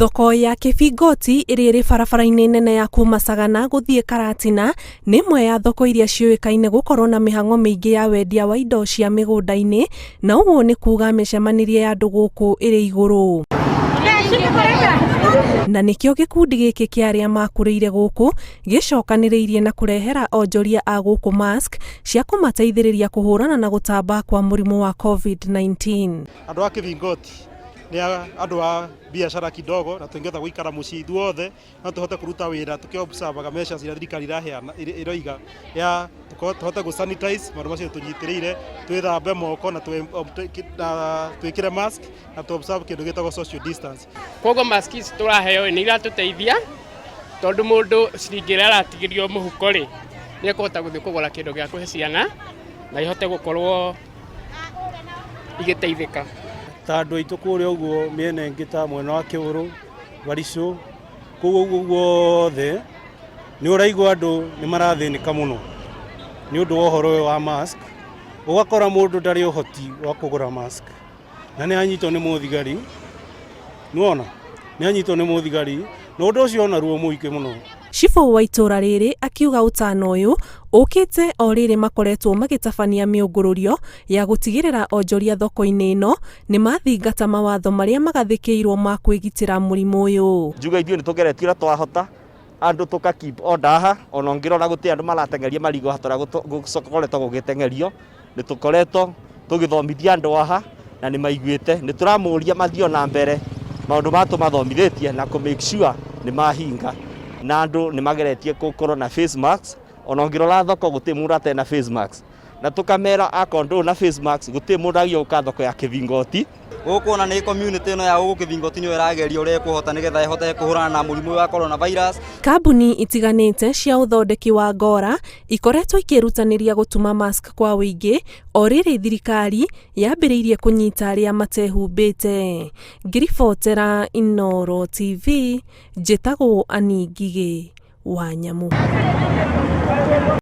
Thoko ya Kĩbingoti ĩrĩa ĩrĩ barabara-inĩ nene ya kuma Sagana gũthiĩ Karatina nĩ ĩmwe ya thoko iria ciũĩkaine gũkorwo na mĩhang'o mĩingĩ ya wendia wa indo cia mĩgũnda-inĩ, na ũguo nĩ kuga mĩcemanĩrie ya andũ gũkũ ĩrĩ igũrũ. Na nĩkĩo gĩkundi gĩkĩ kĩa arĩa makũrĩire gũkũ gĩcokanĩrĩirie na kũrehera onjoria a gũkũ mask cia kũmateithĩrĩria kũhũrana na gũtamba kwa mũrimũ wa COVID-19. Andũ a Kĩbingoti nĩ andũ a biacara kidogo na tũngĩhota gũikara mũciĩ ithuothe no tũhote kũruta wĩra tũkĩ-observaga measures iria thirikari iraheana ĩroiga ya tũhote gũ sanitize maũndũ macio tũnyitĩrĩire, twĩthambe moko na twĩkĩre mask na tũ observe kĩndũ gĩtagwo social distance. Koguo mask ici tũraheo nĩ iratũteithia tondũ mũndũ ciringi ĩrĩa aratigĩrio mũhuko rĩ, nĩ ekũhota gũthiĩ kũgũra kĩndũ gĩa kũhe ciana na ihote gũkorwo igĩteithĩka. Ta andũ aitũ kũrĩa ũguo mĩena ĩngĩ ta mwena wa Kĩũrũ, Baricũ, kũu ũguo guothe nĩ ũraigua andũ nĩ marathĩnĩka mũno nĩ ũndũ wa ũhoro ũyũ wa mask. Ũgakora mũndũ ndarĩ ũhoti wa kũgũra mask na nĩ anyitwo nĩ mũthigari, nĩwona nĩ anyitwo nĩ mũthigari na ũndũ ũcio ona ruo mũingĩ mũno. Cibũ wa itũra rĩrĩ akiuga ũtana ũyũ ũkĩte o rĩrĩ makoretwo magĩtabania mĩũngũrũrio ya gũtigĩrĩra onjoria thoko-inĩ ĩno nĩ mathingata mawatho marĩa magathĩkĩirwo ma kwĩgitĩra mũrimũ ũyũ. Njuga ithuĩ nĩ tũgeretie ũrĩa twahota andũ tũka keep order haha, ona ũngĩrora gũtirĩ andũ marateng'eria marigũ haha tũrĩa gũkoretwo gũgĩteng'erio. Nĩ tũkoretwo tũgĩthomithia andũ haha na nĩ maiguĩte. Nĩ tũramũria mathiĩ ona mbere maũndũ maya tũmathomithĩtie na kũ make sure nĩ mahinga, na andũ nĩ mageretie gũkorwo na face mask. Ona ũngĩrora thoko gũtirĩ mũndũ atarĩ na face mask, na tũkamera akorwo ndũrĩ na face mask gũtirĩ mũndũ agĩrĩirwo gũka thoko ya Kĩbingoti. Gũkũ ona nĩ community ĩno ya gũkũ Kĩbingoti nĩyo ĩrageria ũrĩa ĩkũhota nĩgetha ĩhote kũhũrana na mũrimũ ũyũ wa coronavirus. Kambuni itiganĩte cia ũthondeki wa ngora ikoretwo ikĩrutanĩria gũtuma mask kwa ũingĩ o rĩrĩ thirikari yambĩrĩirie kũnyita arĩa matehumbĩte. Ngĩribotera Inooro TV, njĩtagwo Annie Ngigĩ wa Nyamu.